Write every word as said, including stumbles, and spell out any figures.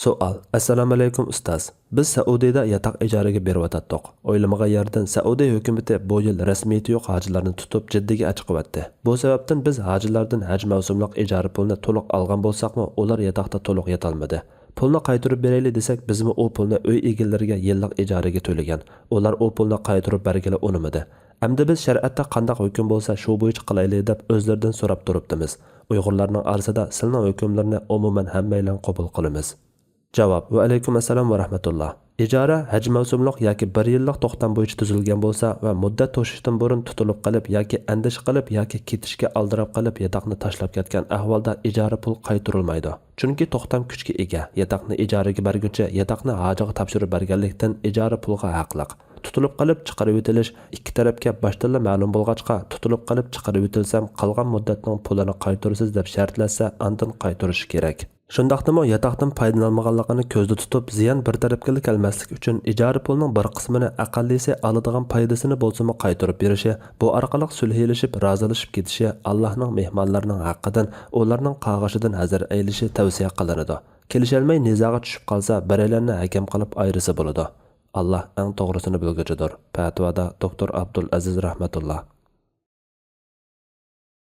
سوئال. ئەسسالامۇئەلەيكۇم ئۇستاز. بىز سەئۇدىدە ياتاق ئىجارىگە بېرىۋاتاتتۇق. ئويلىمىغان يەردىن سەئۇدى ھۆكۈمىتى بۇ يىل رەسمىيىتى يوق ھاجىلارنى تۇتۇپ جىددىيگە ئەچىقىۋەتتى. بۇ سەۋەبتىن بىز ھاجىلاردىن ھەج مەۋسۇملۇق ئىجارە پۇلىنى تولۇق ئالغان بولساقمۇ، ئۇلار ياتاقتا تولۇق ياتالمىدى. پۇلنى قايتۇرۇپ بېرەيلى دېسەك، بىزمۇ ئۇ پۇلنى ئۆي ئىگىلىرىگە يىللىق ئىجارىگە تۆلىگەن. ئۇلار ئۇ پۇلنى قايتۇرۇپ بەرگىلى ئۇنىمىدى. ئەمدى بىز شەرىئەتتە قانداق ھۆكۈم بولسا شۇ بويىچە قىلايلى دەپ ئۆزلىرىدىن سوراپ تۇرۇپتىمىز. ئۇيغۇرلارنىڭ ئارىسىدا سىلنىڭ ھۆكۈملىرىنى ئومۇمەن ھەممەيلەن قوبۇل قىلىمىز. جاۋاب. ۋەئەلەيكۇم ئەسسالام ۋە رەھمەتۇللا. ئىجارە ھەج مەۋسۇملۇق ياكى بىر يىللىق توختام بويىچە تۈزۈلگەن بولسا ۋە مۇددەت توشۇشتىن بۇرۇن تۇتۇلۇپ قېلىپ ياكى ئەندىشە قىلىپ ياكى كېتىشكە ئالدىراپ قېلىپ ياتاقنى تاشلاپ كەتكەن ئەھۋالدا ئىجارە پۇل قايتۇرۇلمايدۇ. چۈنكى توختام كۈچكە ئىگە. ياتاقنى ئىجارىگە بەرگۈچى ياتاقنى ھاجىغا تاپشۇرۇپ بەرگەنلىكتىن ئىجارە پۇلغا ھەقلىق. تۇتۇلۇپ قېلىپ چىقىرىۋېتىلىش ئىككى تەرەپكە باشتىنلا مەلۇم بولغاچقا، تۇتۇلۇپ قېلىپ چىقىرىۋېتىلسەم، قالغان مۇددەتنىڭ پۇلىنى قايتۇرىسىز دەپ شەرتلەشسە، ئاندىن قايتۇرۇشى كېرەك. شۇنداقتىمۇ ياتاقتىن پايدىلانمىغانلىقىنى كۆزدە تۇتۇپ، زىيان بىر تەرەپكىلا كەلمەسلىك ئۈچۈن، ئىجارە پۇلنىڭ بىر قىسمىنى ئەقەللىسى ئالىدىغان پايدىسىنى بولسىمۇ قايتۇرۇپ بېرىشى، بۇ ئارقىلىق سۈلھىلىشىپ، رازىلىشىپ كېتىشى، ئاللاھنىڭ مېھمانلىرىنىڭ ھەققىدىن، ئۇلارنىڭ قاغىشىدىن ھەزەر ئەيلىشى تەۋسىيە قىلىنىدۇ. كېلىشەلمەي نىزاغا چۈشۈپ قالسا، بىرەيلەننى ھەكەم قىلىپ ئايرىسا بولىدۇ. ئاللاھ ئەڭ توغرىسىنى بىلگۈچىدۇر. پەتىۋادا دوكتور ئابدۇل ئەزىز رەھمەتۇللا.